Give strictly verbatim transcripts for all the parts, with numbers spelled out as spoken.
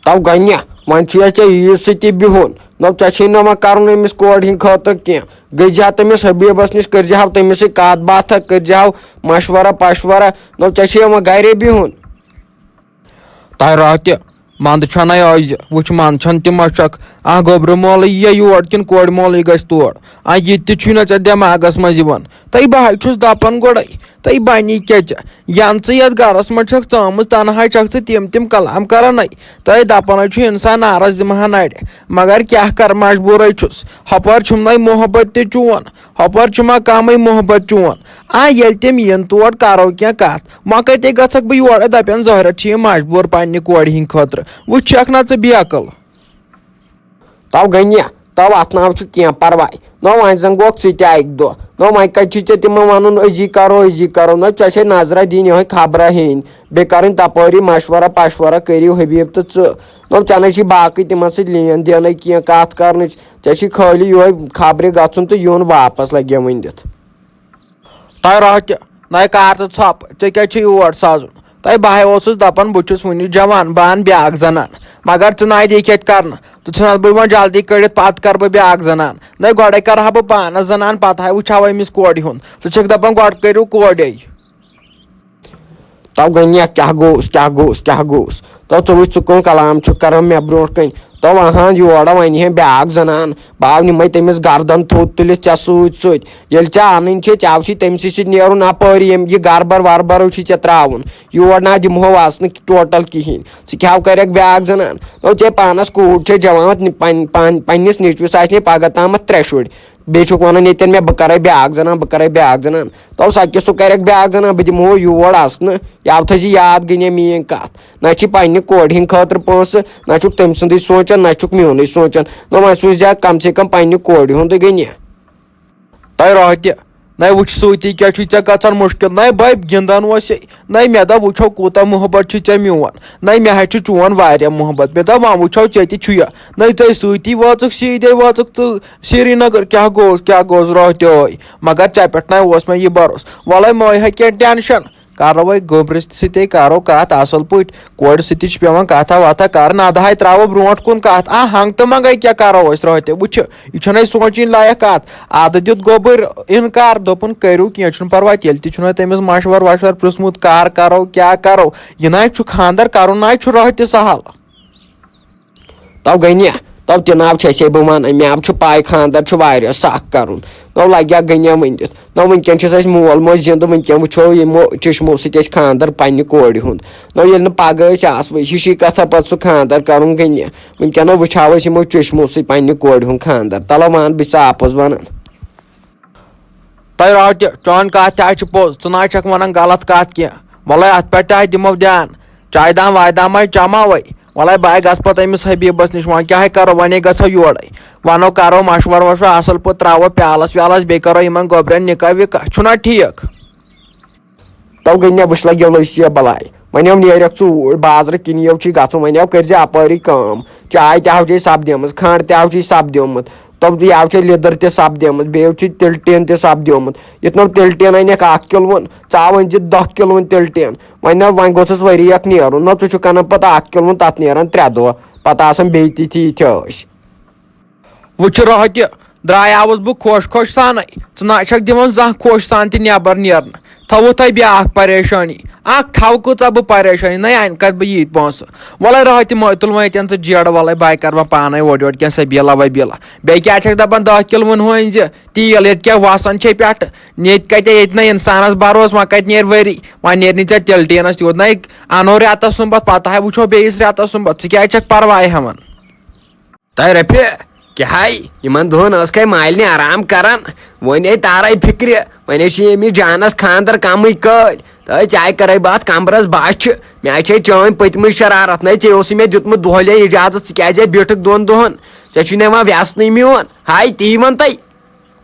تو گنیا، وۄنۍ چھُیا ژےٚ عیٖد سۭتی بِہُن؟ نو، ژےٚ چھے نہٕ وۄنۍ کرُن أمِس کورِ ہِنٛدِ خٲطرٕ کینٛہہ۔ گٔژھۍ زِ ہا تٔمِس حبیبس نِش، کٔرۍ زِ ہاو تٔمِس سۭتۍ کتھ باتھا، کٔرۍ زِ ہاو مشورہ پشورہ۔ نو، ژےٚ چھے وۄنۍ گرے بِہُن۔ تۄہہِ راتہِ منٛدٕ چھَنَے أزۍ، وٕچھ منٛدٕ چھَنہٕ تہِ مَشک۔ آ، گوٚبرٕ مولٕے یِیہِ یور کِنہٕ کورِ مولٕے گژھِ تور؟ آ، یہِ تہِ چھُے نہٕ ژےٚ دٮ۪ماغَس منٛز یِوان۔ تَے بہٕ ہَے چھُس دَپان گۄڈَے، تَے بَنی کیٛاہ ژےٚ؟ یَنہٕ ژٕ یَتھ گَرَس منٛز چھَکھ ژامٕژ، تَنہٕ ہَے چھَکھ ژٕ تِم تِم کَلام کَرانَے۔ تَے دَپانَے چھُ اِنسان نارَس دِمہٕ ہا نَرِ، مگر کیٛاہ کَرٕ، مجبوٗرَے چھُس۔ ہۄپٲرۍ چھُم نَے محبت تہِ چون، ہۄپٲرۍ چھُ ما کمٕے محبت چون؟ آ، ییٚلہِ تِم یِن تور کرو کینٛہہ کتھ۔ وۄنۍ کتے گژھکھ بہٕ یورٕ دپن زہرت چھِ یہِ مجبوٗر پننہِ کورِ ہِنٛدِ خٲطرٕ؟ وٕچھ چھکھ نا ژٕ بیقل۔ تو گٔنیا، تو اتھ ناو چھُ کینٛہہ پرواے۔ نو وۄنۍ زن گوکھ ژٕ تہِ اکہِ دۄہ۔ نو وۄنۍ کتہِ چھُے ژےٚ تِمن ونُن أزی کرو، أزی کرو؟ نہ ژےٚ چھے نظرہ دِنۍ یِہوٚے خبرہ ہیٚنۍ۔ بیٚیہِ کرٕنۍ تپٲری مشورہ پشورہ کٔرِو حبیب تہٕ ژٕ۔ نو ژےٚ نے چھِ باقٕے تِمن سۭتۍ لین دینٕے کینٛہہ کتھ کرنٕچ۔ ژےٚ چھی خٲلی یِہوٚے خبرِ گژھُن تہٕ یُن واپس لگے وۄنۍ دِتھ۔ تۄہہِ راتہِ نَے کار تہٕ ژھۄپہٕ، ژےٚ کیٛازِ چھُے یور سَزُن؟ تۄہہِ بہٕ ہَے اوسُس دَپان بہٕ چھُس وٕنہِ جوان، بہٕ اَنہٕ بیٛاکھ زنان، مگر ژٕ نَے دِکھ ییٚتہِ کرنہٕ، ژٕ ژھٕنَتھ بہٕ وۄنۍ جلدی کٔڑِتھ، پَتہٕ کَرٕ بہٕ بیٛاکھ زنان۔ نَے گۄڈَے کَرٕ ہا بہٕ پانَس زنان، پَتہٕ ہَے وٕچھِ ہاو أمِس کورِ ہُنٛد۔ ژٕ چھَکھ دَپان گۄڈٕ کٔرِو کورے۔ تو گٔنیا، کیٛاہ گوٚوس، کیٛاہ گوٚوس، کیٛاہ گوٚوس؟ تو ژٕ وٕچھ، ژٕ کٕم کلام چھُکھ کران مےٚ برونٛٹھ کَنۍ۔ تو اہان، یورٕ وَنہِ ہے بیٛاکھ زنان، بہٕ ہا نِمَے تٔمِس گردن تھوٚد تُلِتھ ژےٚ سۭتۍ سۭتۍ۔ ییٚلہِ ژےٚ اَنٕنۍ چھے، ژےٚ آو چھی تٔمۍ سٕے سۭتۍ نیرُن اَپٲرۍ، ییٚمۍ یہِ گرٕ بار وارٕ بارو چھی ژےٚ ترٛاوُن۔ یور نہ دِمہو اَژنہٕ ٹوٹل کِہیٖنۍ۔ ژٕ کیٛاہ کَرَکھ بیٛاکھ زنان؟ تو ژےٚ پانَس کوٗر چھے جوان، پن-، پن-، پنٛنِس نیٚچوِس آسہِ نے پگاہ تامَتھ ترٛےٚ شُرۍ۔ بیٚیہِ چھُکھ وَنان ییٚتٮ۪ن مےٚ بہٕ کَرَے بیٛاکھ زنان، بہٕ کَرَے بیٛاکھ زنان۔ تو سۄ کیٛاہ سُہ کَرٮ۪کھ بیٛاکھ زنان، بہٕ دِمہو یور اَژنہٕ۔ یاو تھٲیزِ یاد گٔنیا میٛٲنۍ کَتھ۔ نہ چھِ پنٛنہِ کورِ ہِنٛدِ خٲطرٕ پونٛسہٕ، نہ چھُکھ تٔمۍ سُنٛدُے سونٛچان، نہ چھُکھ میونُے سونٛچان۔ نہ وۄنۍ سوٗزِ ہا کم سے کم پنٛنہِ کورِ ہُنٛدُے گٔنیا۔ تۄہہِ راتہِ، نَے وٕچھ سۭتی کیٛاہ چھُے ژےٚ گژھان مُشکِل۔ نَے بَے گِنٛدان اوسے، نَے مےٚ دوٚپ وٕچھو کوٗتاہ محبت چھُے ژےٚ میون۔ نَے مےٚ حظ چھُ چون واریاہ محبت۔ مےٚ دوٚپ وۄنۍ وٕچھو ژےٚ تہِ چھُ یہِ۔ نَے ژَے سۭتی وٲژٕکھ، سیٖدے وٲژٕکھ ژٕ سرینگر۔ کیٛاہ گوٚوس، کیٛاہ گوٚوس راتہِ ٲے؟ مگر ژےٚ پٮ۪ٹھ نَے اوس مےٚ یہِ بھروسہٕ۔ وَلَے مہٕ ہا کینٛہہ ٹٮ۪نشَن۔ کَرو وۄنۍ گوٚبرِس سۭتے کَرو کَتھ اَصٕل پٲٹھۍ۔ کورِ سۭتۍ تہِ چھِ پٮ۪وان کَتھا وَتھا کَرٕنۍ، اَدٕ ہَے ترٛاوو برونٛٹھ کُن کَتھ۔ آ، ہنٛگ تہٕ منٛگَے کیٛاہ کَرو أسۍ راتہِ؟ وٕچھِ، یہِ چھَنہٕ اَسہِ سونٛچِنۍ لایق کَتھ۔ اَدٕ دیُت گوٚبٕرۍ اِنکار، دوٚپُن کٔرِو کینٛہہ چھُنہٕ پَرواے، تیٚلہِ تہِ چھُنہٕ تٔمِس مَشوَر وَشوَر پرٛژھمُت، کَر کَرو، کیٛاہ کَرو؟ یہِ نہ حظ چھُ خانٛدَر کَرُن، نہ حظ چھُ راتہِ سہل۔ تو گٔنیا، تو تہِ ناو چھِ اَسے بہٕ وَنان، مےٚ آو چھُ پَے خانٛدَر چھُ واریاہ سَخ کَرُن۔ تو لَگہِ ہا گٔنیا ؤنِتھ۔ نہ وٕنکٮ۪ن چھُس اَسہِ مول موج زِندٕ، وٕنکٮ۪ن وٕچھو یِمو چشمو سۭتۍ أسۍ خانٛدر پننہِ کورِ ہُنٛد۔ نہ ییٚلہِ نہٕ پگہہ أسۍ آسوٕے، ہِشی کتھا پتہٕ سُہ خانٛدر کرُن گٔنہِ۔ وٕنکٮ۪ن وٕچھاو أسۍ یِمو چشمو سۭتۍ پننہِ کورِ ہُنٛد خانٛدر۔ تلو مان، بہٕ چھُسا اپُز ونان؟ تۄہہِ راو تہِ، چٲنۍ کتھ تہِ حظ چھِ پوٚز، ژٕ نہ حظ چھکھ ونان غلط کتھ کینٛہہ۔ وۄلے اتھ پٮ۪ٹھ تہِ حظ دِمو دیان۔ چایہِ دام وایہِ دام حظ چماوے۔ وۄلے بہٕ ہا گژھٕ پتہٕ أمِس حبیبس نِش، وۄنۍ کیٛاہ ہے کرو، وۄنے گژھو یورے۔ ونو کرو مشورٕ وشورٕ اصل پٲٹھۍ، تراوو پیالس ویالس، بیٚیہِ کرو یِمن گوبرٮ۪ن نکاح وکاح، چھُنا ٹھیٖک؟ تو گٔے مےٚ وٕچھ لگیو لٔج یہِ بلاے۔ وۄنۍ یو نیرکھ ژٕ اوٗرۍ بازرٕ کِنۍ یو چھی گژھُن، وۄنۍ یو کٔرزِ اپٲری کٲم۔ چاے تہِ ہاو چھے سپدیمٕژ، کھنڈ تہِ ہاو چھے سپدیومُت، تو یاو چھے لیٚدٕر تہِ سپدیمٕژ، بیٚیہِ چھُے تِلہٕ ٹیٖن تہِ سپدیومُت۔ یُتھ نہٕ تِلہٕ ٹیٖن انکھ اکھ کِلوُن، ژٕ ہاو أنزِ دہ کِلوُن تِلہٕ ٹیٖن۔ وۄنۍ نہ، وۄنۍ گوٚژھُس ؤری اکھ نیرُن، نہ ژٕ چھُکھ انان پتہٕ اکھ کِلوُن، تتھ نیران ترٛےٚ دۄہ، پتہٕ آسان بیٚیہِ تِتھی تھٲسۍ۔ وٕچھ راہ تہِ، درٛایاوُس بہٕ خۄش خۄش سانَے۔ ژٕ نہ چھَکھ دِوان زانٛہہ خۄش سان تہِ نٮ۪بر نیرنہٕ۔ تھاوُتھ تۄہہِ بیٛاکھ پریشٲنی۔ اَکھ تھاوٕ کۭژاہ بہٕ پریشٲنی، نَے اَنہِ کَتہِ بہٕ ییٖتۍ پونٛسہٕ؟ وَلَے راہ تہِ مٲتُل وۄنۍ اَتٮ۪ن ژٕ جیڑٕ، وَلَے بہٕ کَرٕ وۄنۍ پانَے اورٕ یورٕ کینٛہہ سبیٖلا وبیٖلا۔ بیٚیہِ کیٛاہ چھَکھ دَپان، دَہ کِلوُن ہُہ أنۍ زِ تیٖل، ییٚتہِ کیٛاہ وَسان چھے پٮ۪ٹھٕ؟ ییٚتہِ کَتہِ، ییٚتہِ نَے اِنسانَس بَروسہٕ، وۄنۍ کَتہِ نیرِ ؤری؟ وۄنۍ نیرِ نہٕ ژےٚ تِلہٕ ٹیٖنَس تیوٗت۔ نَے اَنو رٮ۪تَس سُمبَتھ، پَتہٕ ہَے وٕچھو بیٚیِس رٮ۪تَس سُمبَتھ، ژٕ کیٛازِ چھَکھ پَرواے ہٮ۪وان؟ تۄہہِ رۄپیہِ کیٛاہ ہاے؟ یِمن دۄہن ٲس کھے مالنہِ آرام کران، وۄنۍ ہے تارے فِکرِ، وۄنۍ ہے چھِ ییٚمِس جانس خانٛدر کمٕے کٲلۍ۔ تہٕ ژےٚ کَرے بہٕ اتھ کمبرس بچھِ، مےٚ ہے چھے چٲنۍ پٔتمٕچ شرارت، نَے ژےٚ اوسُے مےٚ دیُتمُت دۄہلے اجازت، ژٕ کیٛازِ ہے بیٖٹھٕکھ دۄن دۄہن؟ ژےٚ چھُے نہٕ یِوان وٮ۪ژنٕے میون، ہاے تی وَن تۄہہِ۔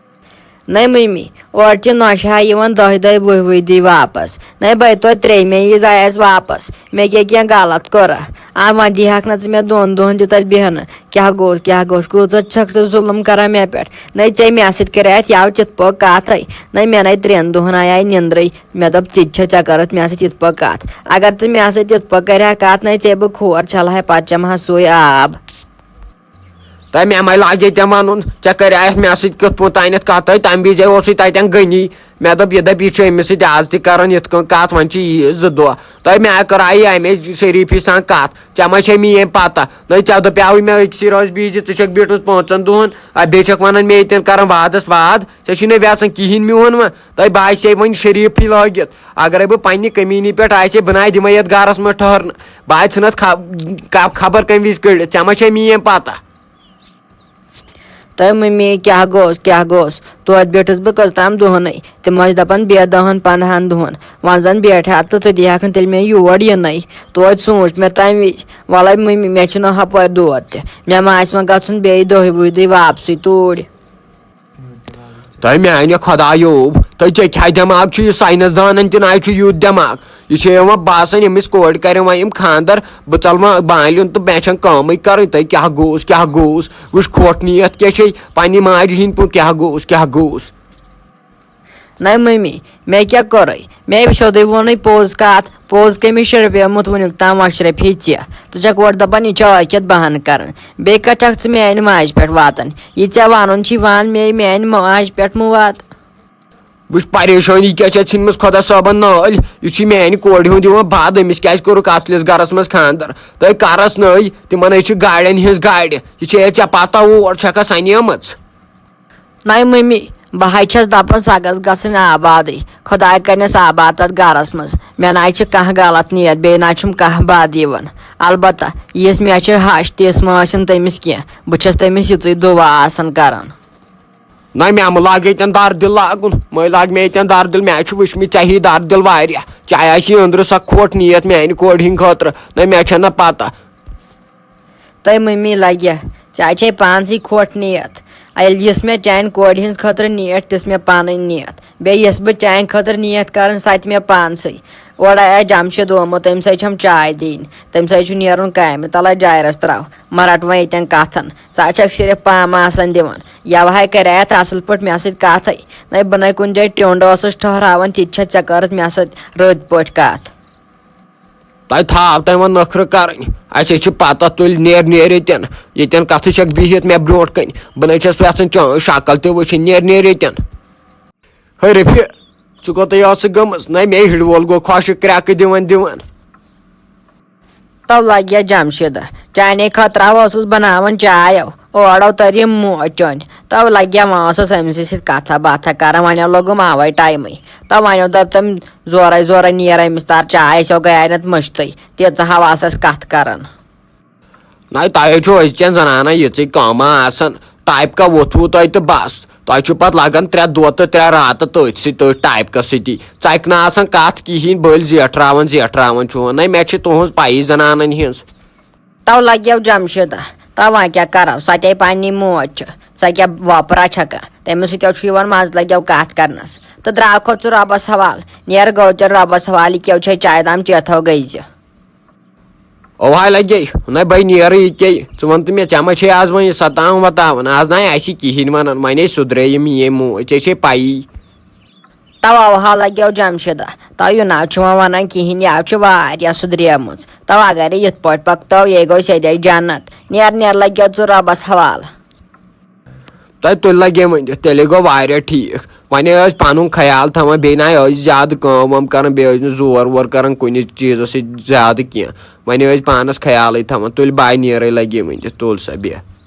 نَے مٔمی، اورٕ چھِ نۄشہِ ہا یِوان دَہہِ دۄہہِ وُہہِ وُہہِ دۄہہِ واپس۔ نَے بَے توتہِ ترٛیٚیہِ مے یی زایَس واپس۔ مےٚ کیٛاہ کینٛہہ غلط کوٚرا؟ آ، وۄنۍ دی ہَکھ نہٕ ژٕ مےٚ دۄن دۄہَن تہِ تَتہِ بیٚہنہٕ۔ کیٛاہ گوٚوس، کیٛاہ گوٚوس، کۭژاہ چھَکھ ژٕ ظُلُم کَران مےٚ پٮ۪ٹھ؟ نَے ژےٚ مےٚ سۭتۍ کَرے اَتھ یَوٕ تِتھ پٲٹھۍ کَتھَے۔ نَے مےٚ نَے ترٛٮ۪ن دۄہَن آیے نِندرٕے۔ مےٚ دوٚپ، ژٕ تہِ چھَکھ، ژےٚ کٔرٕتھ مےٚ سۭتۍ یِتھ پٲٹھۍ کَتھ۔ اگر ژٕ مےٚ سۭتۍ یِتھ پٲٹھۍ کَرِہَکھ کَتھ، نَے ژےٚ بہٕ کھور چھَلہٕ ہا، پَتہٕ چَمہٕ ہا سُے آب۔ تۄہہِ مےٚ مَے لاگے تِم وَنُن، ژےٚ کَریایَتھ مےٚ سۭتۍ کِتھ پٲٹھۍ تانٮ۪تھ کَتھ؟ تۄہہِ تَمہِ وِزے اوسُے تَتٮ۪ن غنی۔ مےٚ دوٚپ، یہِ دَپہِ، یہِ چھُ أمِس سۭتۍ آز تہِ کَران یِتھ کٔنۍ کَتھ، وۄنۍ چھِ یہِ زٕ دۄہ۔ تۄہہِ مےٚ کَرایہِ اَمے شریٖفی سان کَتھ، ژےٚ ما چھے میٛٲنۍ پَتہ؟ نَے ژےٚ دَپیٛاوُے مےٚ أکسٕے رٲژ بیٚیہِ زِ ژٕ چھَکھ بیٖٹھمٕژ پانٛژَن دۄہَن، آ، بیٚیہِ چھَکھ وَنان مےٚ ییٚتٮ۪ن کَران وادَس واد، ژےٚ چھُے نہٕ ویژھان کِہیٖنۍ میون وۄنۍ۔ تۄہہِ باسے وۄنۍ شریٖفٕے لٲگِتھ۔ اگرے بہٕ پننہِ کٔمی پٮ۪ٹھ آسہِ، بہٕ ناے دِمے یتھ گرس منٛز ٹھہرنہٕ۔ بہٕ آے ژھٕنتھ خ-، ک-، خبر کمہِ وِزِ کٔڑِتھ۔ ژےٚ ما چھے میٲنۍ پتہ؟ تۄہہِ مٔمی کیٛاہ گوٚوس، کیٛاہ گوٚوس؟ توتہِ بیٖٹھٕس بہٕ کٔژتام دۄہنٕے۔ تِم ٲسۍ دپان بیٚیہِ دہن پندہن دۄہن۔ وۄنۍ زن بیٹھِ ہا تہٕ ژٕ دِہکھ نہٕ تیٚلہِ مےٚ یور یِنَے۔ توتہِ سوٗنچ مےٚ تمہِ وِزِ، ولے مٔمی، مےٚ چھُنہٕ ہپٲرۍ دود تہِ۔ مےٚ ما آسہِ وۄنۍ گژھُن بیٚیہِ دۄہہِ وُہہِ دۄہہِ واپسٕے توٗرۍ۔ تۄہہِ میانہِ خۄدایو، تۄہہِ ژےٚ کیٛاہ دٮ۪ماغ چھُ؟ یہِ ساینس دانن تہِ نہ چھُ یُتھ دٮ۪ماغ۔ یہِ چھُ یِوان باسان، أمِس کورِ کرن وۄنۍ یِم خاندر، بہٕ ژلہٕ وۄنۍ بالٮ۪ن تہٕ مےٚ چھنہٕ کٲمٕے کرٕنۍ۔ تۄہہِ کیٛاہ گوٚوس، کیٛاہ گوٚوس؟ وٕچھ کھوٚٹ نیتھ کیٛاہ چھے پننہِ ماجہِ ہِنٛدۍ پٲٹھۍ، کیٛاہ گوٚوس، کیٛاہ گوٚوس؟ نَے مٔمی، مےٚ کیٛاہ کوٚرُے؟ مےٚ سیوٚدُے ووٚنُے پوٚز کَتھ۔ پوٚز کٔمِس چھُ رپیومُت وٕنیُک تام مشرفی ژےٚ؟ ژٕ چھَکھ اورٕ دَپان یہِ چھِ عٲقیت بہانہٕ کران۔ بیٚیہِ کَتہِ چھَکھ ژٕ میٛانہِ ماجہِ پٮ۪ٹھ واتان؟ یہِ ژےٚ وَنُن چھی وَن، مے میٛانہِ ماجہِ پٮ۪ٹھ مہٕ وات۔ وٕچھ، پریشٲنی کیٛاہ چھےٚ ژھٕنمٕژ خۄدا صٲبَن نٲلۍ۔ یہِ چھُ میٛانہِ کورِ ہُنٛد یِوان بَد، أمِس کیٛازِ کوٚرُکھ اَصلِس گَرَس منٛز خانٛدر؟ تۄہہِ کَرَس نٔے، تِمَن ہے چھِ گاڑٮ۪ن ہِنٛز گاڑِ۔ یہِ چھےٚ ژےٚ پَتہ اور چھَکھا سَنیمٕژ؟ نَے مٔمی، بہٕ ہاے چھَس دَپان سۄ گٔژھ گژھٕنۍ آبادٕے۔ خۄداے کَرنَس آباد تَتھ گَرَس منٛز۔ مےٚ نَے چھِ کانٛہہ غلط نیت، بیٚیہِ نَے چھُم کانٛہہ بد یِوان۔ البتہ یِژھ مےٚ چھِ ہَش، تِژھ مہٕ ٲسِن تٔمِس کینٛہہ۔ بہٕ چھَس تٔمِس یِژٕے دُعا آسان کَران۔ نَے مےٚ مہٕ لاگ ییٚتٮ۪ن دَردِل لاگُن، مٔہ لاگ مےٚ ییٚتٮ۪ن دَردِل، مےٚ چھِ وٕچھمٕتۍ ژےٚ ہی دَردِل واریاہ۔ چاہے آسہِ یہِ أنٛدرٕ سۄ کھوٚٹ نیت میٛانہِ کورِ ہِنٛدِ خٲطرٕ، نَے مےٚ چھَنہٕ پَتہ۔ تۄہہِ مٔمی لگہِ، ژےٚ چھے پانسٕے کھوٚٹ نیت۔ ییٚلہِ یُس مےٚ چانہِ کورِ ہٕنٛز خٲطرٕ نیت، تِژھ مےٚ پانٕے نیت۔ بیٚیہِ یۄس بہٕ چانہِ خٲطرٕ نیت کران، سۄ تہِ مےٚ پانسٕے۔ اورٕ آیا جمشید آمُت، تٔمۍ سۭتۍ چھم چاے دِنۍ، تٔمۍ سۭتۍ چھُ نیرُن کامہِ۔ تلے جایرس تراو، مہ رٹ وۄنۍ ییٚتٮ۪ن کتھن۔ ژٕ چھکھ صرف پام آسان دِوان۔ یوہے کرے اتھ اصل پٲٹھۍ مےٚ سۭتۍ کتھے۔ نَے بہٕ نَے کُنہِ جایہِ ٹیوٚنڈ ٲسٕس ٹھہراوان، تہِ تہِ چھےٚ ژےٚ کٔرٕتھ مےٚ سۭتۍ رٔتۍ پٲٹھۍ کتھ۔ تۄہہِ تھاو تۄہہِ وۄنۍ نٔکھرٕ کرٕنۍ۔ اَسہِ چھِ پتہ، تُلۍ نیر نیر ییٚتٮ۪ن۔ ییٚتٮ۪ن کتھٕ چھکھ بِہِتھ مےٚ برونٛٹھ کنہِ۔ بہٕ نَے چھَس یژھان چٲنۍ شکل تہِ وٕچھِنۍ۔ نیر نیر ییٚتٮ۪ن۔ ہے رفیع، ژٕ کوٚتٕے ٲسٕکھ گٔمٕژ؟ نَے مے ہِڑ وول گوٚو خۄشٕک کرٛٮ۪کہٕ دِوان دِوان۔ تو لگیا جمشیدہ، چانے خٲطرٕ اوسُس بناوان چاے، اورو تٔر یہِ موج چٲنۍ۔ تو لگیا وۄنۍ اوسُس أمۍ سٕے سۭتۍ کتھا باتھا کران، وۄنۍ لوٚگُم اوے ٹایمٕے۔ تو وۄنۍ دوٚپ تٔمۍ زورے زورے نیر أمِس تار چاے، أسۍ گٔیے نتہٕ مٔشتٕے، تیٖژاہ ہوا ٲس اَسہِ کتھ کران۔ نَے تۄہے چھو أزچٮ۪ن زنانن یِژٕے کٲمہ آسان، ٹایپ کا ووٚتھوُ تۄہہِ تہٕ بس۔ تۄہہِ چھُ پتہٕ لگان ترٛےٚ دۄہ تہٕ ترٛےٚ راتہٕ تٔتھۍ سۭتۍ، تٔتھۍ ٹایپ کس سۭتی۔ ژکہِ نہٕ آسان کتھ کِہینۍ، بٔلۍ زیٹھراوان زیٹھراوان چھُ۔ نَے مےٚ چھِ تُہنٛز پَیی زنانن ہٕنٛز۔ تو لگیو جمشیدہ، تو وۄنۍ کیٛاہ کرو، سۄ تے پننی موج چھِ، سۄ کیٛاہ وۄپرا چھکا؟ تٔمِس سۭتۍ چھُ یِوان مزٕ، لگیو کتھ کرنس۔ تہٕ درٛاو کھوٚت ژٕ رۄبس حوال، نیر گوٚو تیٚلہِ رۄبس حوال، یہِ کیٛاہ چھے چایہِ دام چیتھو گٔے زِ۔ اوہا لگے، نہ بے نیرٕ یہِ کیٛاہ؟ ژٕ وَن تہٕ مےٚ، ژےٚ ما چھے آز وۄنۍ یہِ ستاوان وتاوان؟ آز نہ آسہِ کِہینۍ ونان، وۄنۍ ہے سُدرے یِم یِم موج، ژےٚ چھے پَیی۔ تو اوہا لگیو جمشیدہ، تو یہِ نہ چھُ وۄنۍ ونان کِہینۍ، یہِ چھِ واریاہ سُدریمٕژ۔ تو اگرے یِتھ پٲٹھۍ پکتو، یے گوٚو سیدے جنت۔ نیر نیر لگیو ژٕ رۄبس حوالہٕ۔ تۄہہِ تُلۍ لگے ؤنِتھ، تیٚلے گوٚو واریاہ ٹھیٖک۔ وۄنۍ ٲسۍ پنُن خیال تھاوان، بیٚیہِ نہ ٲسۍ زیادٕ کٲم وٲم کران، بیٚیہِ ٲسۍ نہٕ زور وور کران کُنہِ چیٖزس سۭتۍ زیادٕ کینٛہہ۔ وۄنۍ ٲسۍ پانس خیالٕے تھاوان۔ تُلۍ بے نیرے لگے ؤنِتھ، تُل سا بیٚہہ۔